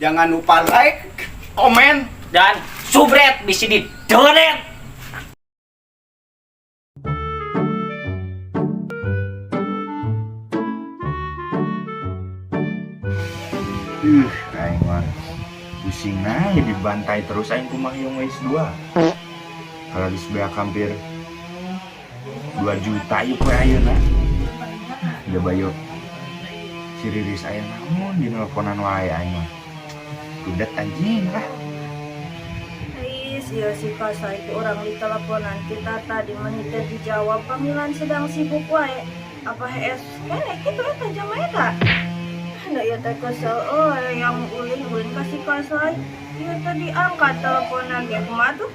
Jangan lupa like, Komen dan subret di sini donet. Aing mah pusing nah ya dibantai terus aing kumaha yang geus dua. Kalau geus beak hampir 2 juta ieu poe ayeuna. Coba yuk. Si Riris aya naon di nelponan wae aing mah. Kudet anjing lah. Ais, iya si Kasai itu orang di teleponan kita tadi menit teu dijawab, panggilan sedang sibuk wae. Apa HS kene kitu eta jama eta? Nah, ieu teh kesel euy, yang ulin-ulin ka si Kasai. Ieu teh diangkat teleponan ge kumaha tuh?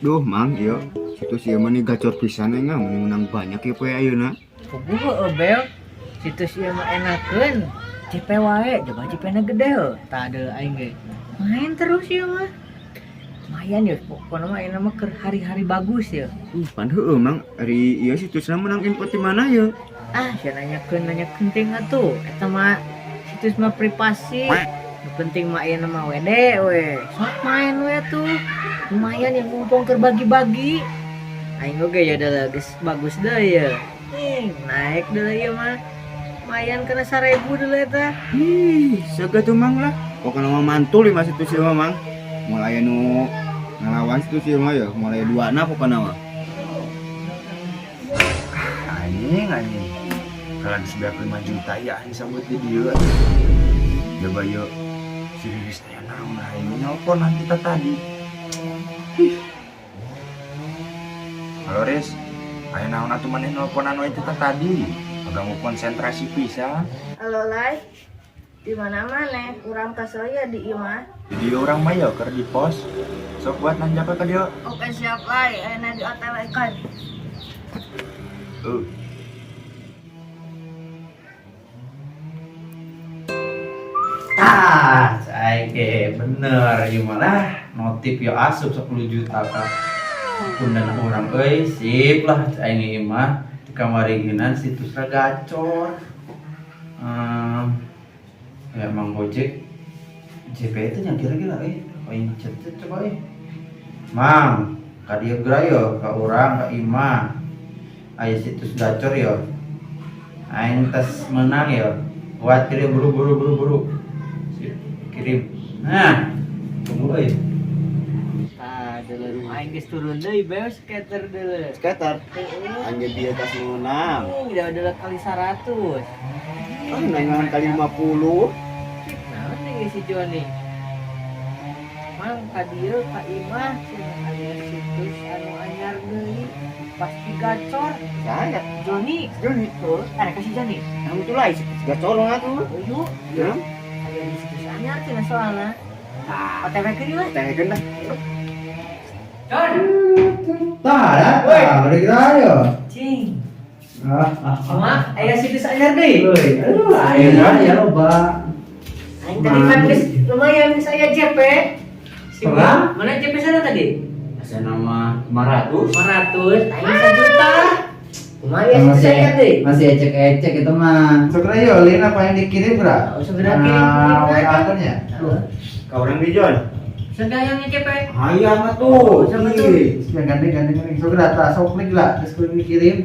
Duh, Mang, ieu situs ieu mah nih gacor pisan aing mah menang banyak ieu poe ayeuna. Puguh heueuh Bel. Situs ieu mah enakeun. CP wae, coba CP na gede heuh. Tah deui aing ge. Main terus ieu mah. Lumayan ya, pokoknya mah enak mah keur hari-hari bagus ya. Pan heueuh, Mang, ari ieu situsna menang info ti mana ieu? Ah, sia nanyakeun teh atuh. Eta mah situs mah privasi. Nu penting mah aya nama WD we. Sok main we atuh. Lumayan yang mumpung keur bagi-bagi. Aing oge ya dah geus bagus deui ya. Nih, naik deui ieu mah. Lumayan kena 1000 deui eta. Ih, saga tuh Mang lah. Pokokna mah mantul ieu mah situs ieu mah, Mang. Mulai nu ngalawan situs ieu mah ya, mulai duana pokokna mah. Anjing anjing. Kalau geus beak 5 juta ya aing sambut di dieu. Coba yuk. Si Riris teh naon aing nelponan kita tadi. Ih. Halo Riz, aya naon atuh maneh nelponan wae kita tadi? Ganggu konsentrasi pisan. Halo Lai. Di mana maneh? Urang kesel ya di imah. Di dieu urang mah ya keur di pos. Sok buat nanjak ka dieu. Oke siap Lai, ayeuna di OTW kan. Ah, aing ge bener ieu mah lah notif yo asup 10 juta ka akun dana urang euy, sip lah aing ieu mah di kamariginan situsna gacor. Ya emang Gojek JP itu yang kira-kira aing chat coba euy. Mang, ka dieu geura yo ka urang ka imah. Aya situs gacor yo. Aing tes menang yo. Buat kirim buru-buru buru-buru. Sip, kirim. Nah, tunggu euy. Tah, deuleu aing geus turun deui Bel skater deuleu. Skater. Anjir dia tas menang. Udah deuleu kali 100. Ah, nangan kali 50. Naon deui si Joni? Mang ka dieu ka imah cenah aya situs anu anyar deui. Pasti gacor. Saya Joni. Joni. Tuh, ada kasih Joni. Kamu tuh lah situs gacor atuh. Yuk, Ya. aya di situs anyar cenah soalna. Tah, OTW ke dieu. tanyakeun dah. Jon. Tah, datang, balik yo. Cing. Ah, ah, Mama, aya situs anyar deui. Euy, aduh, aing mah ya loba. Aing tadi kan geus lumayan geus aya JP. Si Pernah? Mana JP sana tadi? Asa nama 500. 500, aing 1 juta. Lumayan situs Masih anyar deui. masih ecek-ecek itu mah. Segera yo, link apa yang dikirim, Bra? Oh, segera kirim Nah, link WA aja. akunnya. Ka urang di Jon. Segayangnya JP. Hayang atuh. Sama tuh. Ih. Yang gandeng gandeng gandeng. Segera tah sok link lah, terus kudu dikirim.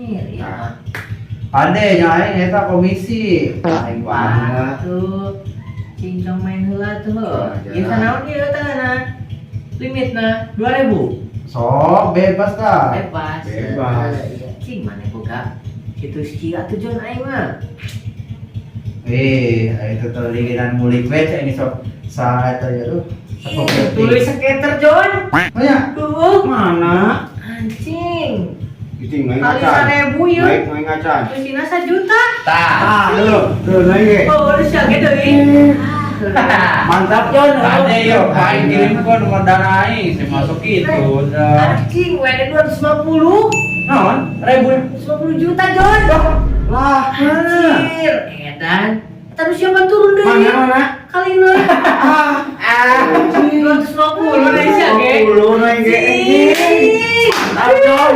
Anjir, ya. Pade nya aing eta komisi. Aing Wah, banget. tuh. Cincong main heula tuh. Ah, Ieu sanaon ieu teh Limitna 2000. Sok bebas tah. Bebas. Bebas. Iya. Cing mana boga situs kieu atuh Jon aing mah. Eh, aing teh telinginan mulik we cek ini sok sa eta ya tuh. Ih, tulis skater Jon. Oh ya. Tuh. Mana? Anjing. Itu main Kali ngacan. 1000 ieu. Naik main ngacan. Tulisina 1 juta. Tah. Ah, tuh, tuh naik ge. Oh, lu sia ge deui. Mantap Jon. Pade yo, aing kirim ke nomor dana aing, saya masuk itu udah. Anjing, WD 250. Naon? Ribu. 250 juta, Jon. Lah, Anjir, edan. Eta nu siapa turun deui? mana mana? Kalina. Ah, 250 deui sia ge. 50 naik ge. Ih. Mantap Jon.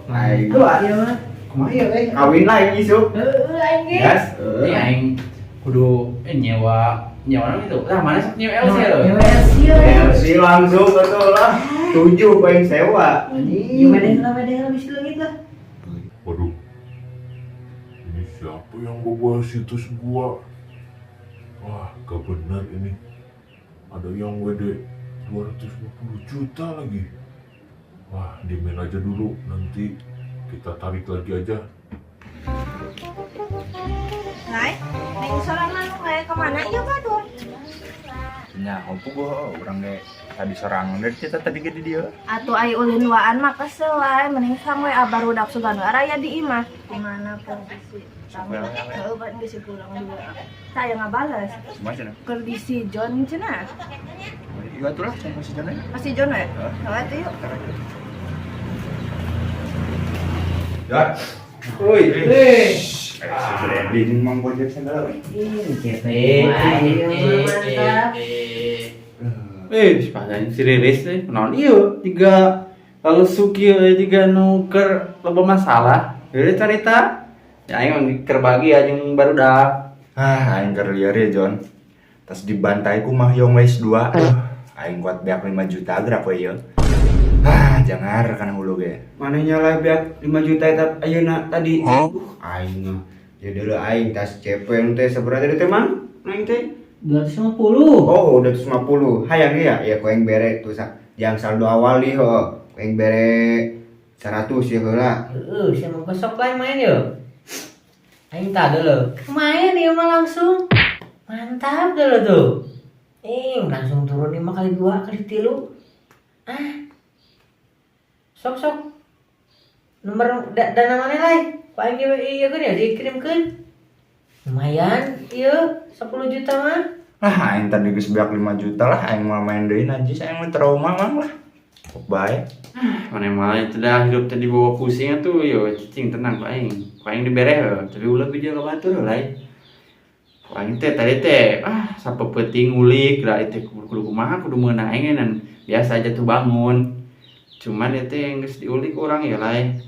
Naik. Tuh, Iya mah. Kumaha ya eh? Kawin lah yang isuk. Heeh, aing ge. Gas. Ini aing kudu nyewa nyewa naon itu. Lah mana sok nyewa LC loh. Nyewa LC ya. LC langsung betul lah. 7 poin sewa. Ieu wedeh lah, wedeh lah bisi leungit lah. Waduh, ini siapa yang bawa situs gua? Wah, gak benar ini. Ada yang WD 250 juta lagi. Wah, diemin aja dulu. Nanti kita tarik lagi aja. Lai, neng sorangan kayak kemana ieu batur? Nya, puguh urang ge tadi sorangan dari kita tadi ge di dieu. Atuh ai ulin waan mah kesel wae, mending sang we barudak sugan we araya di imah. Gimana posisi? Heeh, ban geus pulang juga. Saya ngabales. Kumaha cenah? Keur di si John cenah. Iya atuh lah, sama si John we. Masih John we? Heeh atuh yuk. John. Woi, Eh, si Brandy jeung Mang Gojek segala we. Ih, mantap. Sepatutnya si Riris teh naon ieu tiga lalu suki tiga nu keur loba masalah. Jadi cerita ya aing mah keur bagi jeung barudak. Ah, aing keur lieur ya, John. Tas dibantai ku mah Yong Wes 2. Aduh, aing kuat beak 5 juta gerak we ieu. Ah, jangar kana hulu ge. Mana nyala beak 5 juta eta ayeuna tadi. Aing mah. Ya dulu aing tas CP nu teh sabaraha tadi teh Mang? Aing teh 250. Oh, 250. Hayang ya, ya ku aing bere tuh sa. Jang saldo awal nih ho. Ku aing bere 100 ya heula. Heeh, sia mah besok lain main yo. Aing tak dulu. Main ieu mah langsung. Mantap dulu tuh. Langsung turun 5 kali 2 kali 3. Ah. Sok sok. Nomor dana mana lain? Ku aing ge ieu kan ya dikirimkeun. Lumayan ieu 10 juta mah. Lah aing tadi geus beak 5 juta lah, aing mah main deui najis, aing mah trauma mang lah. Kok bae. Mana malah itu dah hidup tadi bawa pusing atuh yo cicing tenang ku aing. Ku aing dibereh heuh, tapi ulah bija ka batur lain. Ku aing teh tadi teh ah sapeuting ngulik lah itu kudu kumaha kudu meunang aing dan biasa aja tuh bangun. Cuman itu yang geus diulik urang ya lain.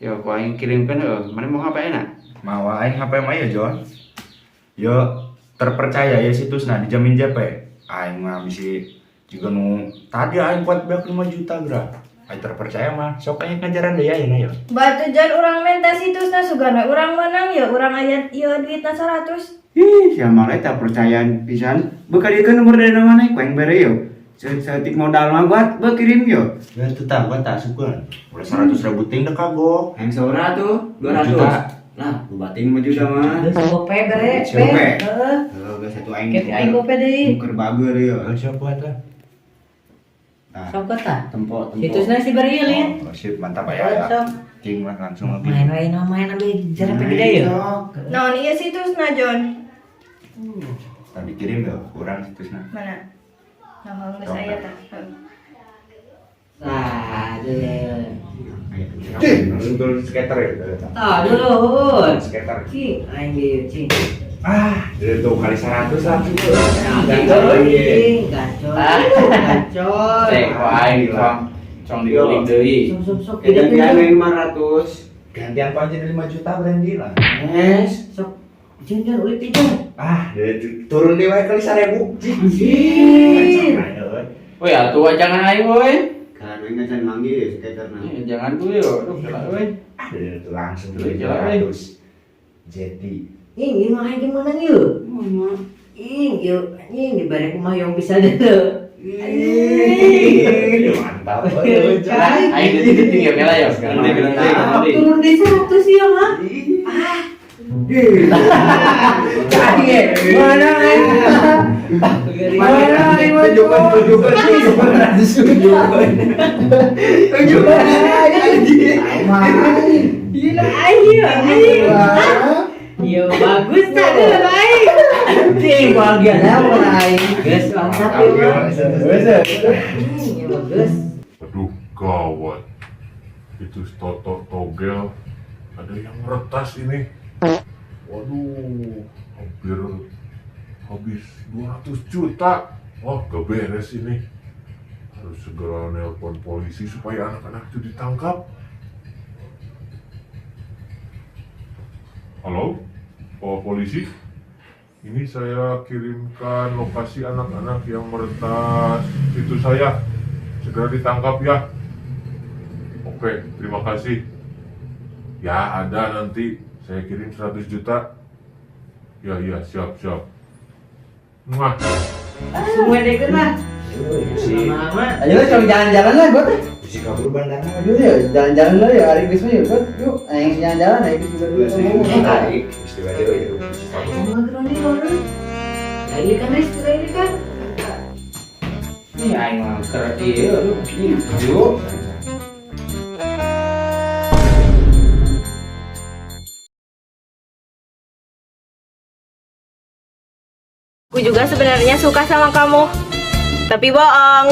Yo ku aing kirimkeun heuh, mana mau HP enak? Mawa aing HP mah ya, John. Yo terpercaya ya situsna dijamin JP. Aing mah bisi juga nu tadi aing kuat beak 5 juta geura. Aing terpercaya mah sok aing ngajaran deui ayeuna ya. Batu John urang menta situsna sugana urang menang ya urang aya ieu duitna 100. Ih, sia mah tak percayaan pisan. Beuka dieu nomor dana mana ku aing bere yo. Setik modal mah buat bekirim yo. Ya tetap gua tak suka. Udah 100 ribu ting dek kagok. Aing sabaraha tuh? 200. Juta. Lah, lu bating 5 juta mah. Geus gope bere. Gope. Heeh. Heuh, geus satu aing. Ketik aing gope deui. Nuker bager yo. Siapa buat lah. Nah, Sok tah. tempo tempo. Situsna si bari ieu lin. Oh, sip mantap ya. Sok. Ting lah langsung lagi. Main wae no main ambil jarak gede yo. Naon ieu situsna John? Tadi kirim ya, kurang situsna. Mana? Nah, geus aya tah. Heeh. Tah, dulu. Untuk skater ya. Tah, dulu. Skater. Cing, aing ge cing. Ah, dari tuh kali 100 langsung. Gacor, cing, gacor. Gacor. Cek ku aing cong cong diulik deui. Sok sok sok. Gantian 500. Gantian apa aja 5 juta Brandy lah. Es. Sok. Cing, jangan ulik cing. Ah, turun deui wae kali 1000. Anjir. Woi atuh jangan aing woi. Kan aing ngacan manggih skaterna. Jangan tuh yo. Aduh, salah woi. Ah, dari itu langsung Duit jalan, woi. 200. Jadi Ing, ieu mah aing menang yeuh. Ing, ieu anjing dibere kumaha yang bisa dulu. Ih, mantap. Aing detik-detik ya Mela ya. Nanti. Turun di 100 ya mah. Mana aing? Mana aing? Tunjukkan, tunjukkan, tunjukkan. Tunjukkan. Tunjukkan. Anjing. Gila aing anjing. Yo bagus tak dulu aing. Anjing bahagia lah aing. Geus mantap ya mah. Ya bagus. Aduh, gawat. Itu Toto Togel. Ada yang retas ini. Waduh, hampir habis 200 juta. Wah, gak beres ini. Harus segera nelpon polisi supaya anak-anak itu ditangkap. Halo, Bapak Polisi. Ini saya kirimkan lokasi anak-anak yang meretas situs saya. Segera ditangkap ya. Oke, terima kasih. Ya, ada nanti. Saya kirim 100 juta. Ya, ya, siap, siap. Muah. Langsung WD-keun lah. Si Lama-lama. Ayo lah, coba jalan-jalan lah gua teh. si kabur bandana. Ayo ya, jalan-jalan lah ya hari besok ya gua. Yuk, ayo jalan-jalan ayo juga dulu. Tarik, mesti WD ya, si kabur. Ayo mah geroni orang. Nah, iya kan Riz, ini kan. Nih aing mah keur ieu yuk. Aku juga sebenarnya suka sama kamu, tapi bohong.